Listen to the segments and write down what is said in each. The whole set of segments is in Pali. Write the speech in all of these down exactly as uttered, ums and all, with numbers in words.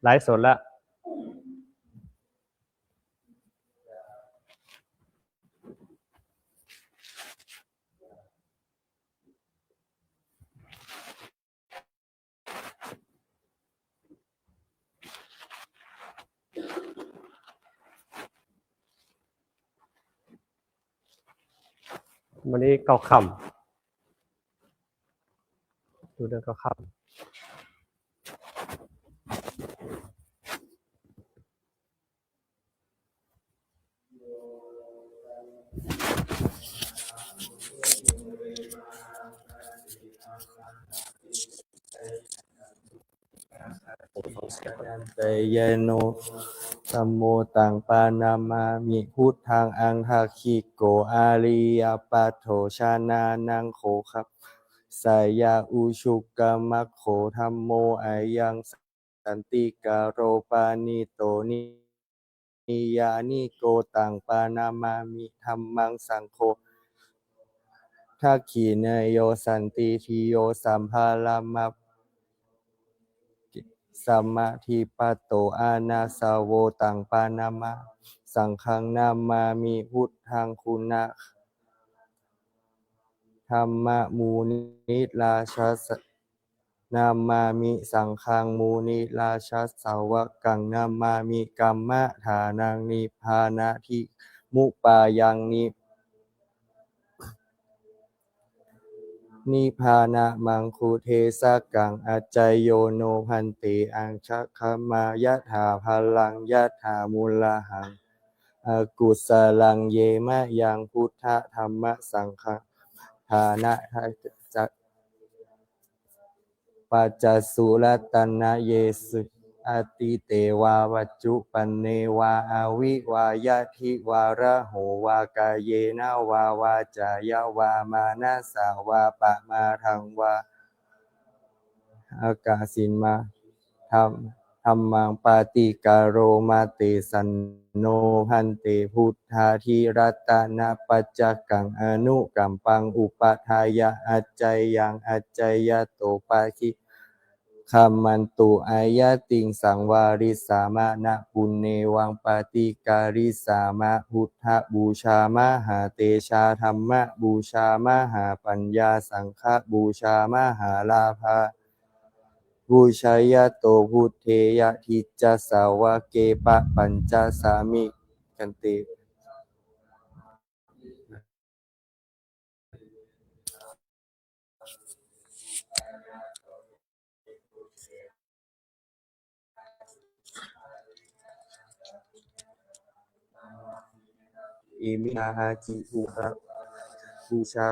ไลฟ์สดละ วันนี้เก้าค่ำ ดูเรื่องเก้าค่ำ Jayāno dhammo taṃ paṇamāmi buddhaṃ. Aṭṭhaṅgiko ariyapatho janānaṃ mokkhappasāya ujukamaggo dhammo ayaṃ santikaro paṇīto niyyāniko taṃ paṇamāmi dhammaṃ. Saṅgho dakkhiṇeyyo sandiṭṭhiyo sabbaṃ parāmo samādhipatto anāsavo taṃ paṇamāmi saṅghaṃ. Namāmi buddhaṃ guṇa dhammamunirājassa namāmi saṅghaṃ munirājasāvakaṃ. Namāmi kammadānaṃ nibbānadhikkhāmupāyaṃ ni nibbānamaṅgadesakaṃ. Ācāyo no bhante añjakamā yathā balaṃ yathā mūlahaṃ akusalaṃ ye mayaṃ buddha dhamma saṅgha dāna pañcasu ratanayesu atīte vā paccuppane vā avivayyadhi varaho vā kāyena vā vācāya vā manasā vā pamādaṃ vā akasima dham- dhammaṃ paṭikaroma te sanno bhante buddhādiratanapacchakaṃ anukampaṃ upādāya accayaṃ accayato paṭi- kkammantu. Āyatiṃ saṃvarissāma na puññevaṃ paṭikarissāma. Buddha pūjā mahātejā dhamma pūjā mahāpaññā saṅgha pūjā mahālābhā pūjāya to buddhe yadi ca sāvake papañca samiñjati. Iminā aci pūjā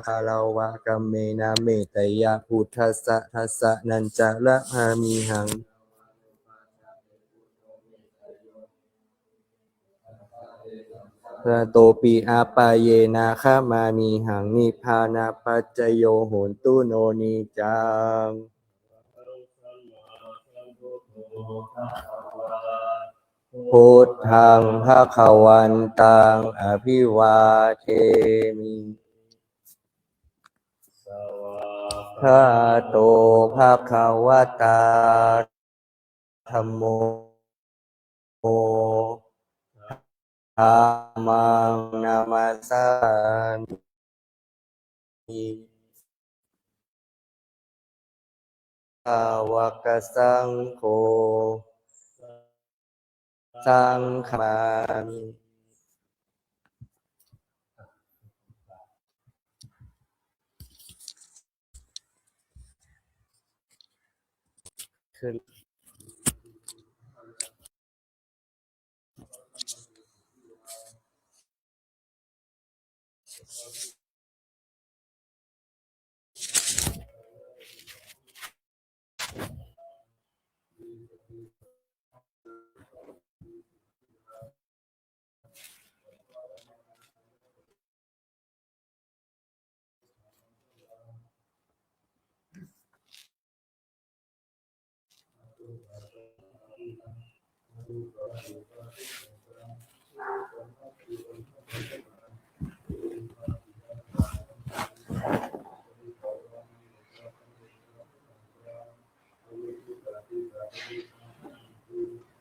gārava kammena metteyya buddhassa dasanañca labhāmihaṃ. Santopi āpāye nakkhamāmihaṃ nibbānapaccayo hotu no niccaṃ. Buddhaṃ bhagavantaṃ abhivādemi. Svākkhāto bhagavatā dhammo. Dhammaṃ namassāmi. Svākkhāto bhagavatā dhammo. Dhammaṃ namassāmi. Svākkhāto bhagavatā saṅgho. Saṅghaṃ namāmi. ขึ้น Thank you.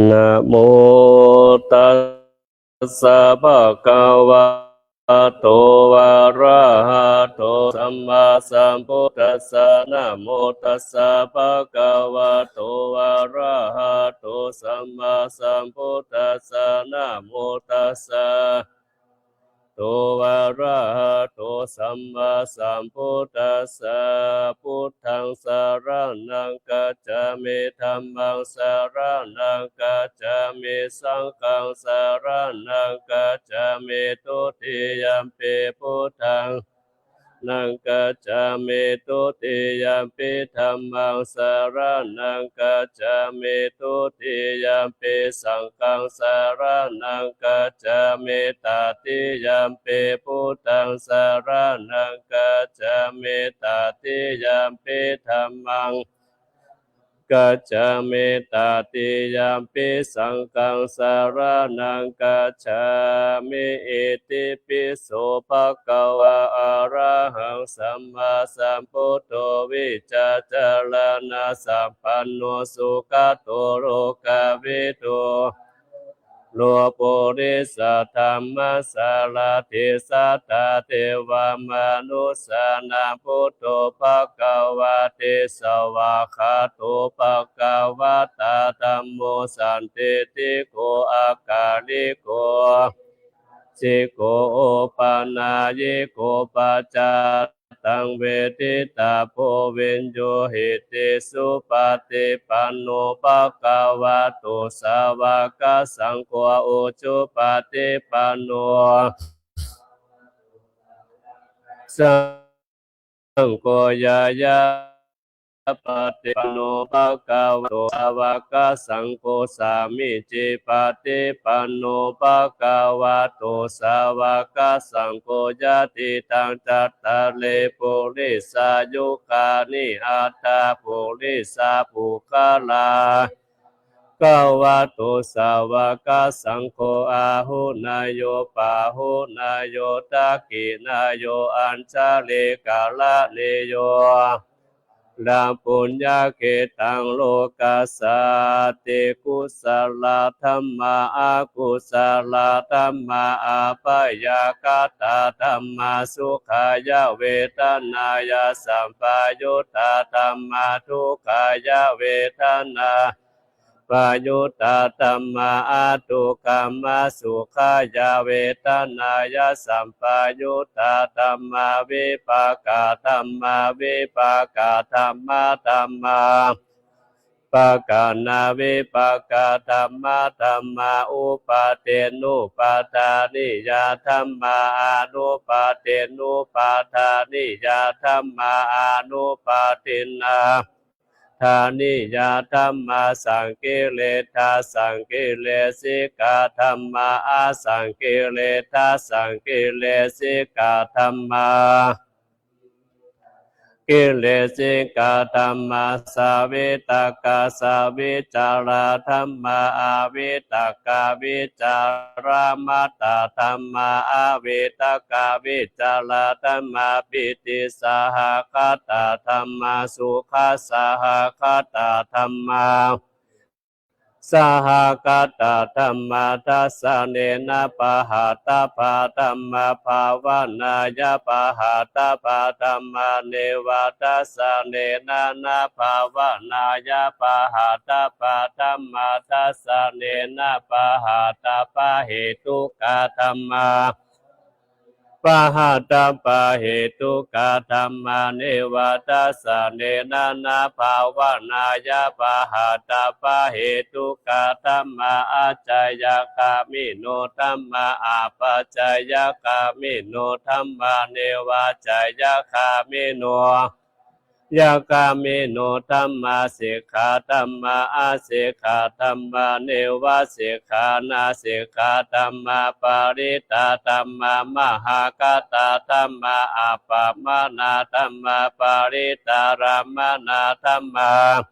Namo tassa bhagavato arahato sammāsambuddhassa. Namo tassa bhagavato arahato sammāsambuddhassa. Namo tassa to arahato sammāsambuddhassa. Buddhaṃ saraṇaṃ gacchāmi. Dhammaṃ saraṇaṃ gacchāmi. Saṅghaṃ saraṇaṃ gacchāmi. Dutiyampi buddhaṃ saraṇaṃ gacchāmi. Dutiyampi dhammaṃ saraṇaṃ gacchāmi. Dutiyampi saṅghaṃ saraṇaṃ gacchāmi. Tatiyampi buddhaṃ saraṇaṃ gacchāmi. Tatiyampi dhammaṃ gacchāmi. Tatiyampi saṅghaṃ saraṇaṃ gacchāmi. Itipi so bhagavā arahaṃ sammāsambuddho vijjācaraṇasampanno sugato lokavidū ro purisadammasārathi satthā devamanussānaṃ buddho bhagavāti. Svākkhāto bhagavatā dhammo sandiṭṭhiko akāliko ehipassiko opanayiko paccat taṃ veditabbo viññūhīti. Supaṭipanno bhagavato sāvakasaṅgho, ujupaṭipanno saṅgho, ñāyapaṭipanno bhagavato sāvakasaṅgho, sāmīcipaṭipanno bhagavato sāvakasaṅgho, yadidaṃ cattāri purisayugāni aṭṭha purisapuggalā bhagavato sāvakasaṅgho, āhuneyyo pāhuneyyo dakkhiṇeyyo añjalikaraṇīyo, puññakkhettaṃ lokassāti. Kusalā dhammā, akusalā dhammā, abyākatā dhammā, sukhāya vedanāya sampayuttā dhammā, dukkhāya vedanā payuttā dhammā, adukkhamasukhāya vedanāya sampayuttā dhammā, vipākā dhammā, vipākadhammadhammā, vipākanavipākadhammadhammā, upādinnupādāniyā dhammā, anupādinnupādāniyā dhammā, anupādinnā dāniyā dhammā, saṅkiliṭṭhasaṅkilesikā dhammā, asaṅkiliṭṭhasaṅkilesikā dhammā, kilesikā dhammā, savitakkasavicārā dhammā, avitakkavicāramattā dhammā, avitakkavicārā dhammā, pītisahagatā dhammā, sukhasahagatā dhammā, sahagatā dhammā. Dassanena pahātabbā dhammā, bhāvanāya pahātabbā dhammā, neva dassanena na bhāvanāya pahātabbā dhammā, dassanena pahātabbahetukā dhammā, pahātabbahetukā dhammā, neva dassanena na bhāvanāya pahātabbahetukā dhammā, ācayagāmino dhammā, apācayagāmino dhammā, nevācayagāmino Nikkāmino dhammā, sekkhā dhammā, asekkhā dhammā, nevasekkhā nāsekkhā dhammā, parittā dhammā, mahaggatā dhammā, appamāṇā dhammā, parittārammaṇā dhammā,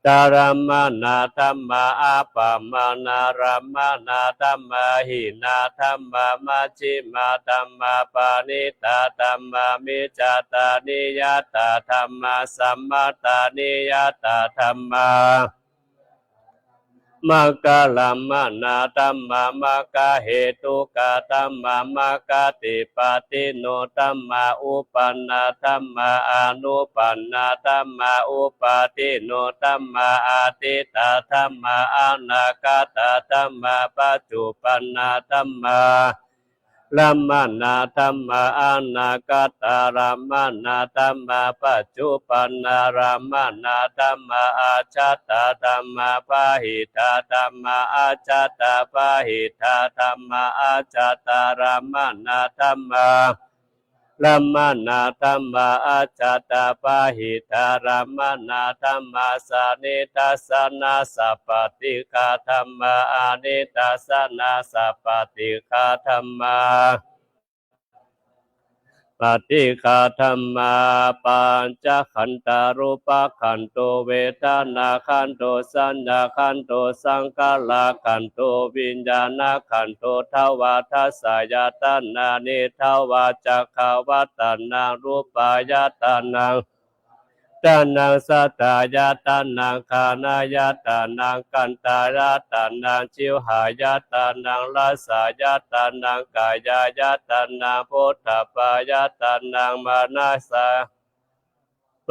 attārammaṇā dhammā, appamāṇārammaṇā dhammā, hīnā dhammā, majjhimā dhammā, paṇītā dhammā, micchattaniyātā dhammā, sammattaniyātā dhammā, maggārammaṇā dhammā, maggahetukā dhammā, maggadhipatino dhammā, uppannā dhammā, anuppannā dhammā, uppādino dhammā, atītā dhammā, anāgatā dhammā, paccuppannā dhammā, ārammaṇā dhammā, anāgatārammaṇā dhammā, paccuppannārammaṇā dhammā, ajjhattā dhammā, bahiddhā dhammā, ajjhattabahiddhā dhammā, ajjhattārammaṇā dhammā, ārammaṇā dhammā, ajjhattabahiddhārammaṇā dhammā, sanidassanāsappaṭighā dhammā, anidassanāsappaṭighā dhammā, paṭighā dhammā. Pañcakkhandhā: rūpakkhandho, vedanākkhandho, saññākkhandho, saṅkhārakkhandho, viññāṇakkhandho. Dvādasāyatanāni dvācakkavatthanaṃ: rūpāyatanaṃ, tanaṃ saddāyatanaṃ, ghānāyatanaṃ, gandhāyatanaṃ, jivhāyatanaṃ, rasāyatanaṃ, kāyāyatanaṃ, phoṭṭhabbāyatanaṃ, manasā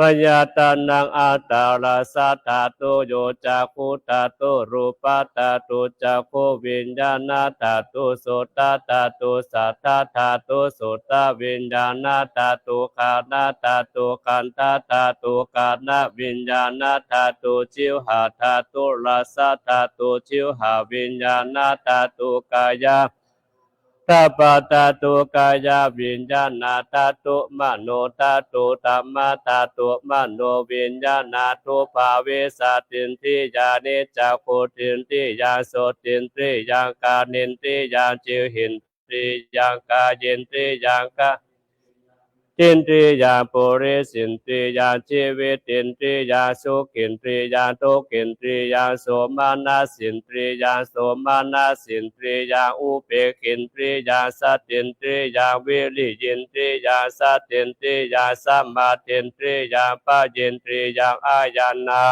yatanaṃ. Aṭṭhārasa dhātuyo: cakkhudhātu, rūpadhātu, cakkhuviññāṇadhātu, sotadhātu, saddadhātu, sotaviññāṇadhātu, ghānadhātu, gandhadhātu, ghānaviññāṇadhātu, jivhādhātu, rassadhātu, jivhāviññāṇadhātu, kāyā dhabbadhātu, kāyaviññāṇadhātu, manodhātu, dhammadhātu, manoviññāṇadhātu. Bhāvisatindriyāni: cakkhundriyaṃ, sotindriyaṃ, ghānendriyaṃ, jivhindriyaṃ, kāyendriyaṃ, ka tindriyaṃ, purisindriyaṃ, jīvitindriyaṃ, sukhindriyaṃ, dukkindriyaṃ, somanassindriyaṃ, asomanasindriyaṃ, upekkkhindriyaṃ, satindriyaṃ, viriyindriyaṃ, satindriyaṃ, samādhindriyaṃ, pāñcendriyaṃ, ñāṇa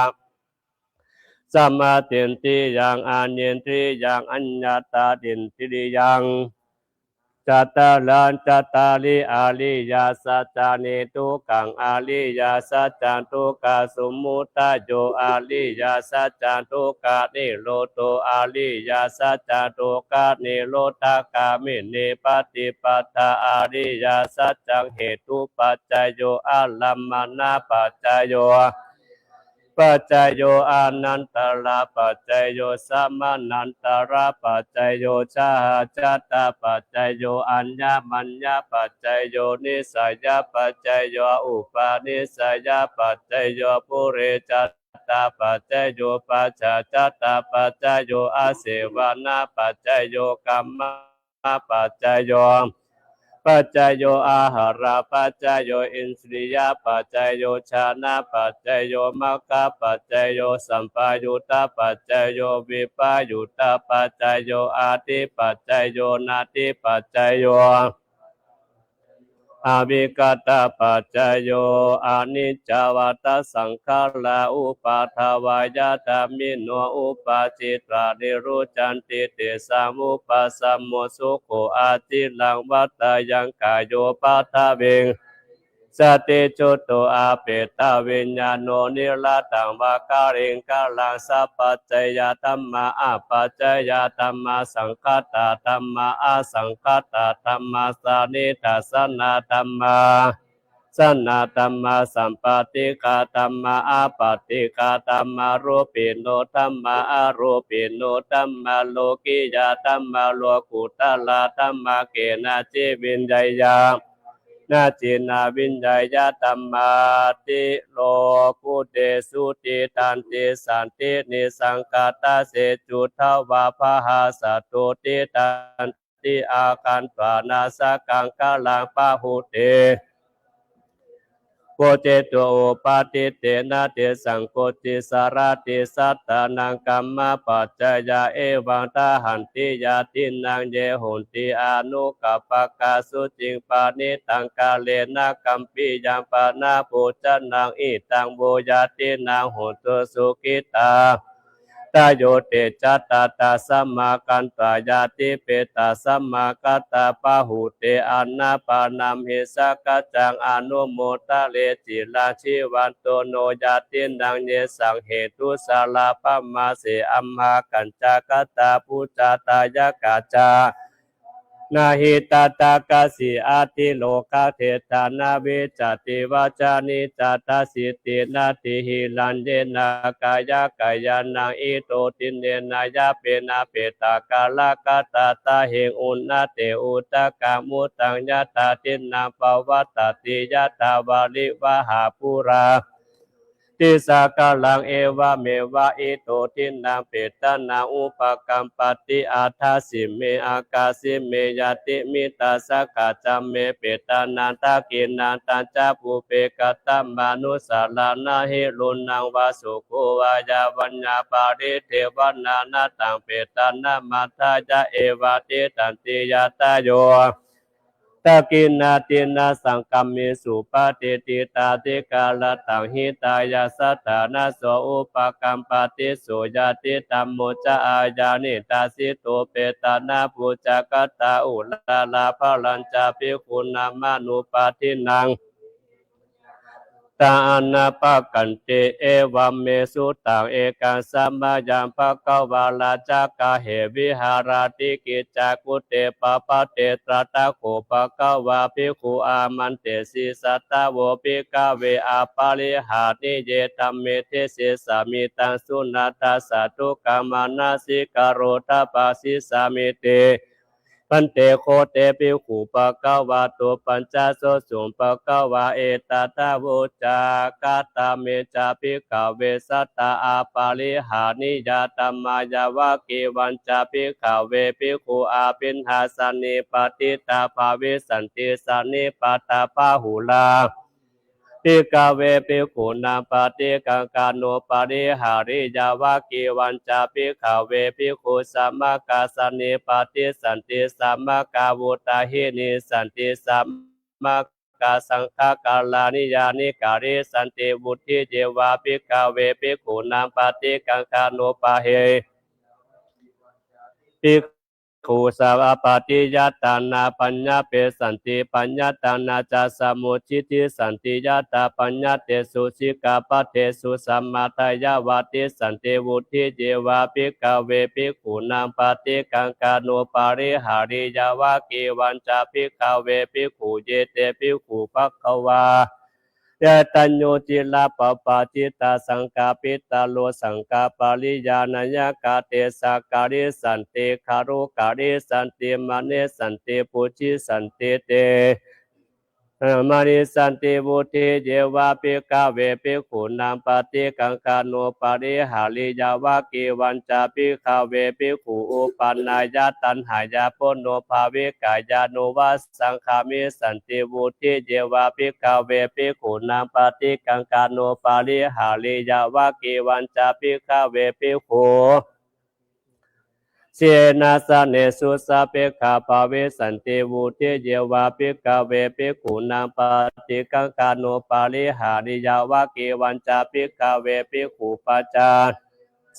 samādhindriyaṃ, āññendriyaṃ, aññattarindriyaṃ. Cattārañcattāri ariyasacchāni: dukkhaṃ ariyasaccaṃ, dukkhasamudayo ariyasaccaṃ, dukkhanirodho ariyasaccaṃ, dukkhanirodhagāminī paṭipadā ariyasaccaṃ. Hetupaccayo, ārammaṇapaccayo, paccayo, anantarapaccayo, samanantarapaccayo, sahajātapaccayo, aññamaññapaccayo, nissayapaccayo, upanissayapaccayo, purejātapaccayo, pacchājātapaccayo, āsevanapaccayo, kamma paccayo, paccayo āhārapaccayo, indriyapaccayo, jhānapaccayo, maggapaccayo, sampayuttapaccayo, vippayuttapaccayo, atthipaccayo, natthipaccayo, avigatapaccayo. Aniccā vata saṅkhārā, uppādavayadhammino, uppajjitvā nirujjhanti, tesaṃ vūpasamo sukho. Aciraṃ vatayaṃ kāyo, paṭhaviṃ sati juṭo, apetaviññāṇo, niratthaṃ vā kaliṅgaraṃ. Sappaccayadhammā, appaccayadhammā, saṅkhattadhammā, asaṅkhattadhammā, sanidassanādhammā, sanadhammā, sappaṭighadhammā, appaṭighadhammā, rūpino dhammā, arūpino dhammā, lokiyā dhammā, lokuttarā dhammā, kenaci viññeyya, na cīnā viññāya dhammā. Tilokutesu tiṭṭhanti santi nissaṅkā, dasesu dvārabaddhā saddo, tiṭṭhanti āgantvā nāsakaṃ karaṃ pahūti. Vuccitu uppāditena disaṅkucī sarati, sattānaṃ kammappaccayā evaṃ dadanti ñātīnaṃ. Ye honti anukampakā suciṃ paṇītaṃ kālena kampiyaṃ pana bhojanaṃ, idaṃ vo ñātīnaṃ hotu sukhitā. Dayo te ca tatra samāgatvā ñātipetā samāgatā, pahūte anāpanamhi sakkaccaṃ anumodare ciraṃ. Jīvanto no ñātīnaṃ yesaṃ hetu sallappamase, amhākañca kattabbuccā dāyakā ca. Na hi tathāgacchī adirogā, gedha na vijjati vajjāni ca. Dasīti natthi hiraññena kāyakaññāṇaṃ, ito dinnena yāpena petākārakatā, tahiṃ uṇṇate udakaṃ mudaṃ yathā, dinnaṃ pavattati yathā vārivahā pūrā. Disā kālaṃ evameva ito dinnaṃ petānaṃ upakappati. Adāsi me akāsi me ñātimittā sakhā ca me, petānaṃ dakkhiṇaṃ tañca pubbe katamanussaraṃ. Na hi ruṇṇaṃ vā soko vā yā vaññā paridevanā, na taṃ petānamatthāya evaṃ tiṭṭhanti ñātayo. Dakkhiṇā dinnā saṅghamhi suppatiṭṭhitā, dīgharattaṃ hitāyassa ṭhānaso upakappati. So ñātidhammo ca ayaṃ nidassito, petāna pūjakatā uḷārā, balañca bhikkhūnamanuppadinnaṃ taṃ anappakanti. Evaṃ me sutaṃ. Ekaṃ samayaṃ bhagavā rājagahe viharati kiccakkhette, pavatthe tatra kho bhagavā bhikkhū āmantesi. Satthā vo bhikkhave aparihāniye dhamme desessāmi, taṃ suṇātha sādhukaṃ manasikarotha bhāsissāmīti. Bhante kho te bhikkhū bhagavato paccassosuṃ. Bhagavā etadavoca. Katame ca bhikkhave sattā aparihāniyā dhammā, yāvakīvañca bhikkhave bhikkhū abhiṇhasannipatitā bhavissanti sannipattabahulā. Bhikkhave bhikkhūnaṃ paṭikaṅkhā noparihariyā, yāvakīvañca bhikkhave bhikkhū samaggā sannipattissanti, samaggā vuṭṭhāhi nessanti, samaggā saṅghakaraṇīyāni karissanti, vuṭṭhiyeva bhikkhave bhikkhūnaṃ paṭikaṅkhā noparihariyā, bhikkhū sappāṭiyattā na paññapessanti, paññattānañca samuccītissanti, yathā paññattesu sikkhāpadesu samādāya vaṭissanti, vuṭṭhiyeva bhikkhave bhikkhūnaṃ paṭikaṅkhā noparihariyā, yāvakīvañca bhikkhave bhikkhū ye te bhikkhū bhagavā yetaññū cirapabbājitā saṅghabhidhāro saṅghapariyānāyakā, te saṅgarissanti garukarissanti manessanti pūjissantite namarissanti, vuṭṭhiyeva bhikkhave bhikkhūnaṃ paṭikaṅkhā noparihariyā, yāvakīvañca bhikkhave bhikkhū uppannāya taṇhāya ponobbhavikāya nuvāsaṅkhāmissanti, vuṭṭhiyeva bhikkhave bhikkhūnaṃ paṭikaṅkhā noparihariyā, yāvakīvañca bhikkhave bhikkhū senāsanesu sappekā bhavissanti, vuṭṭhiyeva bhikkhave bhikkhūnaṃ paṭikaṅkhā noparihariyā, yāvakīvañca bhikkhave bhikkhū paccassosuṃ.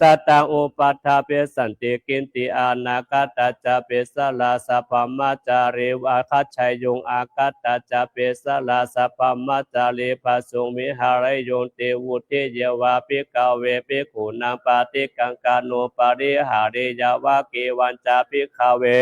Sataṃ upaṭṭhapessanti kiñci anāgatā ca vessarā sabrahmacārī, āgaccheyyuṃ āgatatā ca vessarā sabrahmacārī, phāsuṃ vihāreyyuṃ ti, vuṭṭhiyeva bhikkhave bhikkhūnaṃ paṭikaṅkhā noparihariyā, yāvakīvañca bhikkhave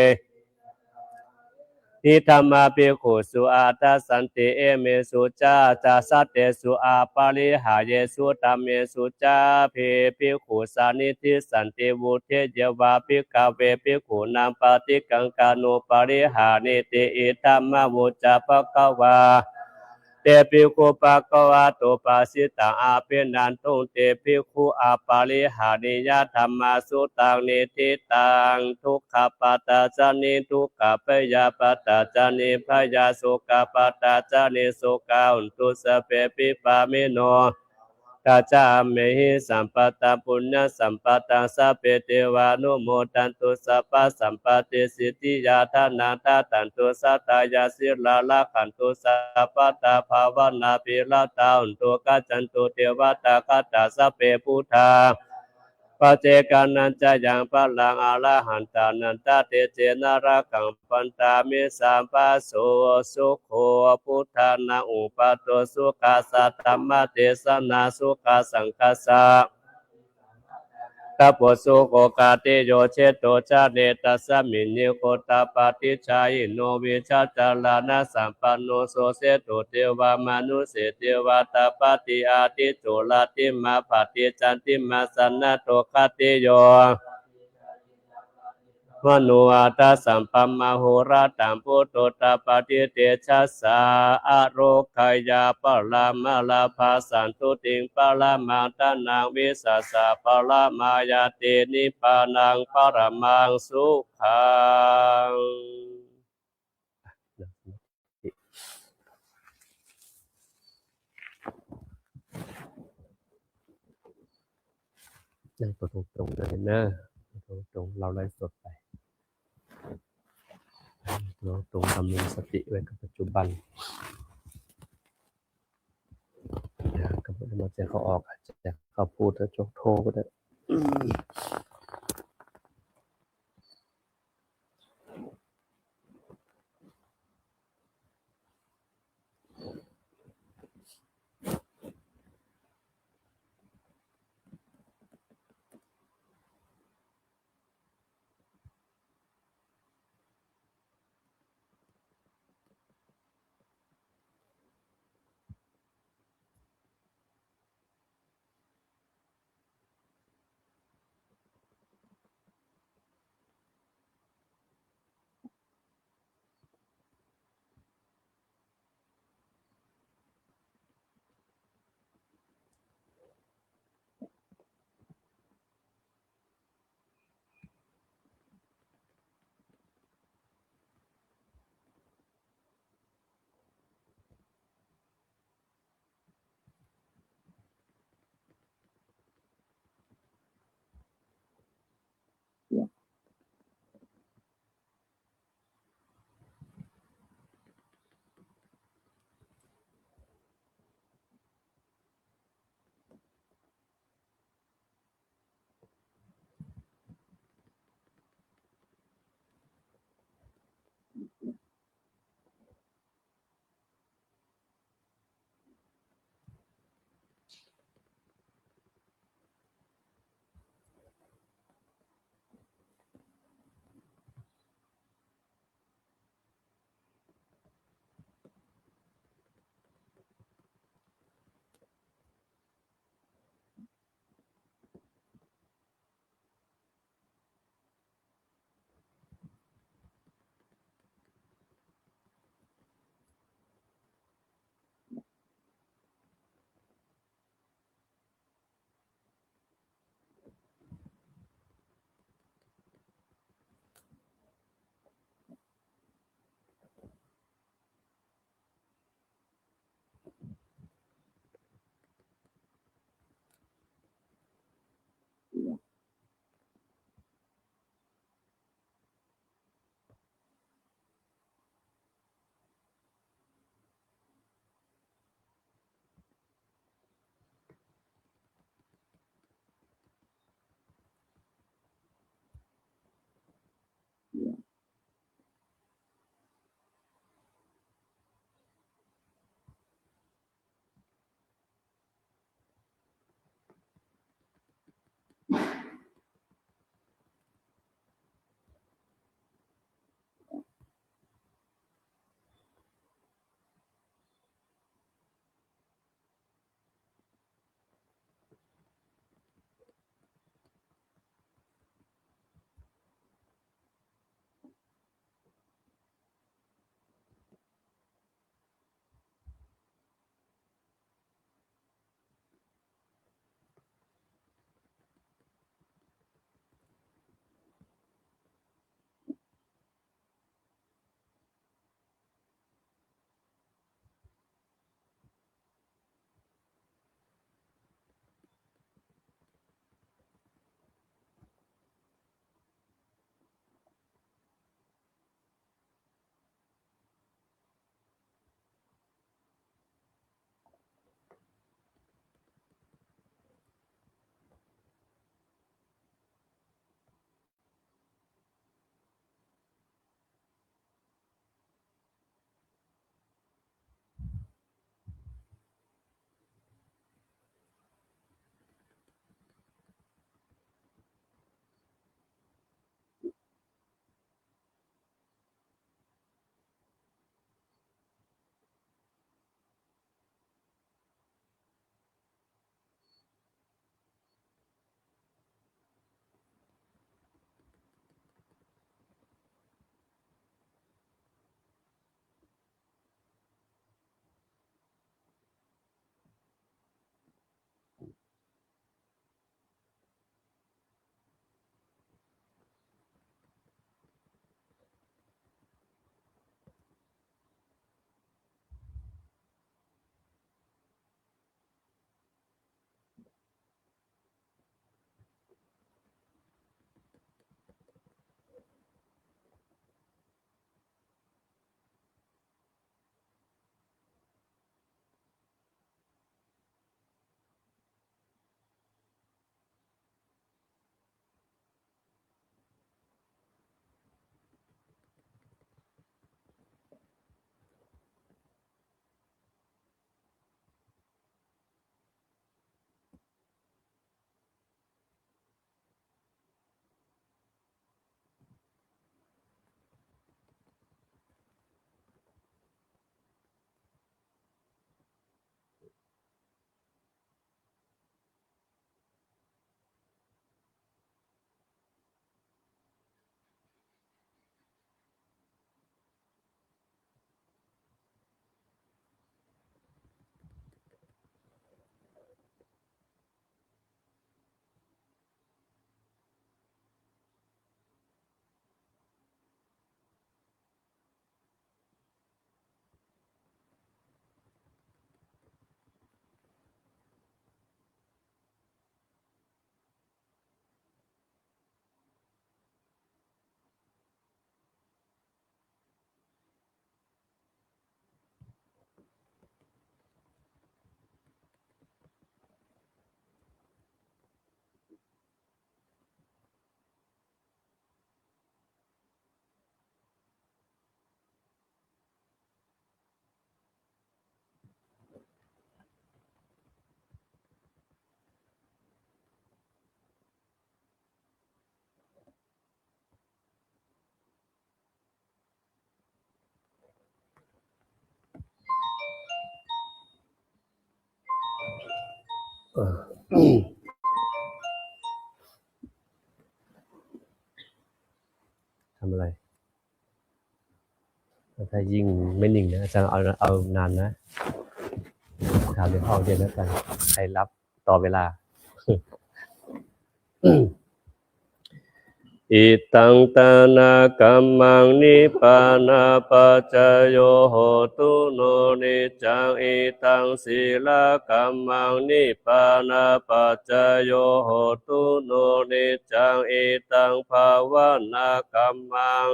Ye dhammā bhikkhusu ādassanti, imesu ca dasatesu aparihāresu dhammesu, cābhi bhikkhu sannidhissanti, vuḍḍheyya vā bhikkhave bhikkhūnaṃ paṭiggaṅkhānuparihāretīti. Idamavoca bhagavā. Te bhikkhū bhagavato bhāsitaṃ abhinanduṃ. Te bhikkhū aparihānīyadhammasutaṃ niṭṭhitaṃ, dukkhappattā ca niddukkhā, bhayappattā ca nibbhayā, sokappattā ca nissokā hontu sabbepi pāṇino. Tañca amhehi sambhataṃ puññasampadaṃ sabbe devānumodantu sabbasampattisiddhiyā. Dānaṃ dadantu saddhāya sīlaṃ rakkhantu sabbadā bhāvanābhiratā hontu gacchantu devatāgatā. Sabbe buddhā paccekānañca yaṃ balaṃ arahantānañca tejena rakkhaṃ bandhāmi sabbaso. Sukho buddhānaṃ uppādo sukhā saddhammadesanā sukhā saṅghassa tapo sukho. Khantī yo jitu jane tasmiṃ niguttapāṭigghāyino vijjācaraṇasampanno so jitu devamanusse ceva tapati ādicco rattimābhāti candimā sannaddho. Khantī yo manu ādasaṃ brahmamahorataṃ putto tapati tejasā. Ārogyaparamā lābhā santuṭṭhiṃ paramaṃ dhanaṃ vissāsaparamā ñāti nibbānaṃ paramaṃ sukhaṃ. นั่งตัวตรงๆเลยนะ ตัวตรงๆ เราไลฟ์สดไป ตัวตรงๆ ดำรงสติไว้กับปัจจุบัน เดี๋ยวกำหนดมาจะเข้าออก จะเข้าพูดแล้วจกโทก็ได้ เอ่อ ทำอะไร ถ้ายิ่งไม่นิ่งนะ อาจารย์เอา เอานานนะ ถามหลวงพ่อเดียวแล้วกัน ใครรับต่อเวลา Idaṃ dānakammaṃ nibbānapaccayo hotu no niccaṃ. Idaṃ sīlakammaṃ nibbānapaccayo hotu no niccaṃ. Idaṃ bhāvanākammaṃ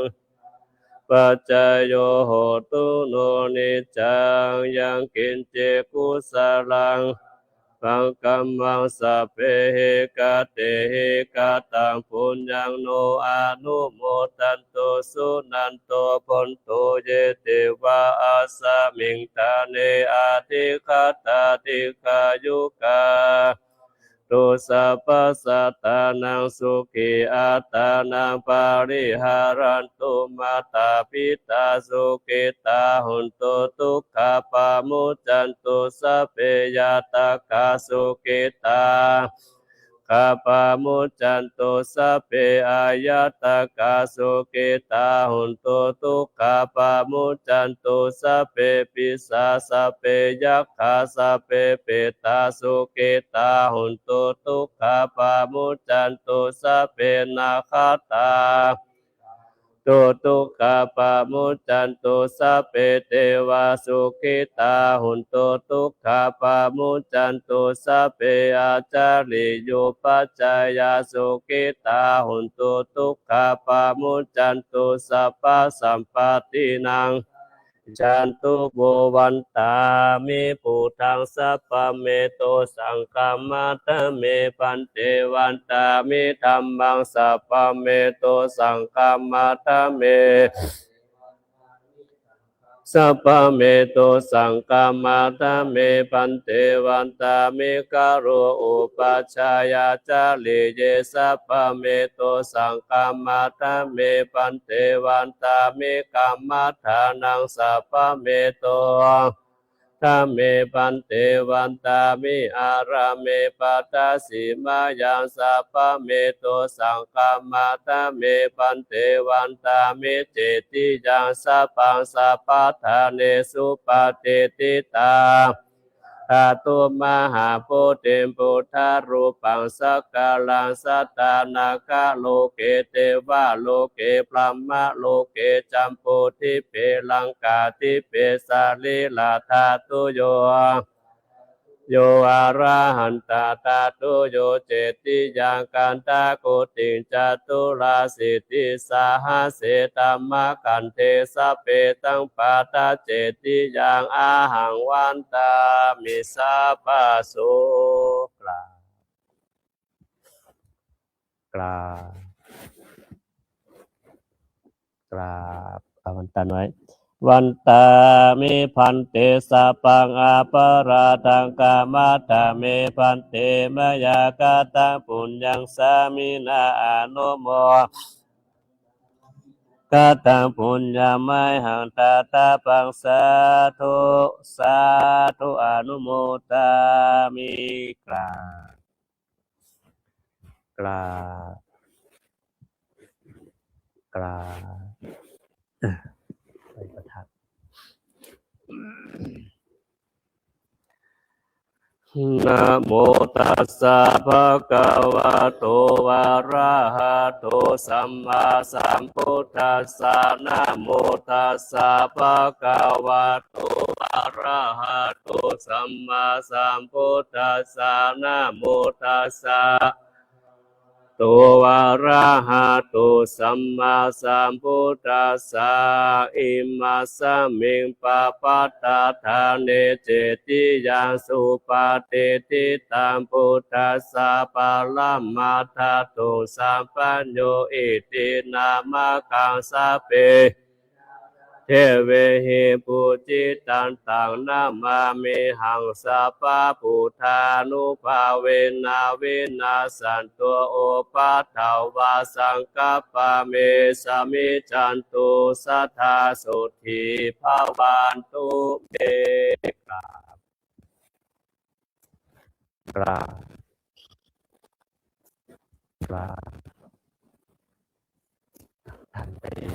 paccayo hotu no niccaṃ. Yaṃ kiñci kusalaṃ kammaṃ sabbehi katehi kataṃ puññaṃ no anumodantu suṇantu bhonto ye devā asmiṃ ṭhāne adhigatā dīghāyukā tu sabbasattānaṃ sukhī attānaṃ pariharantu. Mātā pitā sukhitā hontu dukkhā pamuccantu. Sabbe ñātakā sukhitā dukkhā pamuccantu. Sabbe aññātakā sukhitā hontu dukkhā pamuccantu. Sabbe pisā sabbe yakkhā sabbe petā sukhitā hontu dukkhā pamuccantu. Sabbe nakkhattā tu dukkhā pamuccantu. Sabbe devā sukhitā hontu dukkhā pamuccantu. Sabbe ācariyupajjhāyā sukhitā hontu dukkhā pamuccantu. Sabbasampattīnaṃ rakkhantu vo. Vandāmi buddhaṃ sabbaṃ me to saṅghaṃ vandāmi bhante. Vandāmi dhammaṃ sabbaṃ me to saṅghaṃ vandāmi sabbaṃ me to saṅghaṃ vandāmi bhante. Vandāmi guru upajjhāyācariye sabbaṃ me to saṅghaṃ vandāmi bhante. Vandāmi kammaṭṭhānaṃ sabbaṃ me to vandāmi bhante. Vandāmi ārāme pañcasīlāyaṃ sabbaṃ me to saṅghaṃ vandāmi bhante. Vandāmi cetiyaṃ sabbaṃ sabbaṭṭhānesu patiṭṭhitaṃ dhātu mahābodhiṃ buddharūpaṃ sakalaṃ sadā nāgaloke devaloke brahmaloke jambudīpe laṅkādīpe sarīradhātuyo yo arahantadhātuyo. Cetiyaṃ gandhakuṭiṃ caturāsītisahassadhammakkhandhe sabbe taṃ paṭicetiyaṃ ahaṃ vandāmi sabbaso. กราบ กราบ กราบ เอาวันตันไว้ Vandāmi bhante sabbaṃ aparādhaṃ khamatha me bhante, mayā kataṃ puññaṃ sāminā anumo kataṃ puññaṃ mayhaṃ dātabbaṃ sādhu sādhu anumodāmi. กราบ กราบ กราบ ไปประทับ Namo tassa bhagavato arahato sammāsambuddhassa. Namo tassa bhagavato arahato sammāsambuddhassa. Namo tassa bhagavato arahato sammāsambuddhassa. Imasmiṃ pabbatāṭṭhāne cetiyaṃ supatiṭṭhitaṃ buddhassa paramatthattuṃ sampajño iti nāmakaṃ. Sabbe devehi pūjitaṃ taṃ namāmihaṃ. Sabbabuddhānubhāvena vigacchantu upaddavā, saṅkappā me samijjhantu, sadā sotthī bhavantu me. กราบ กราบ กราบ ท่านไป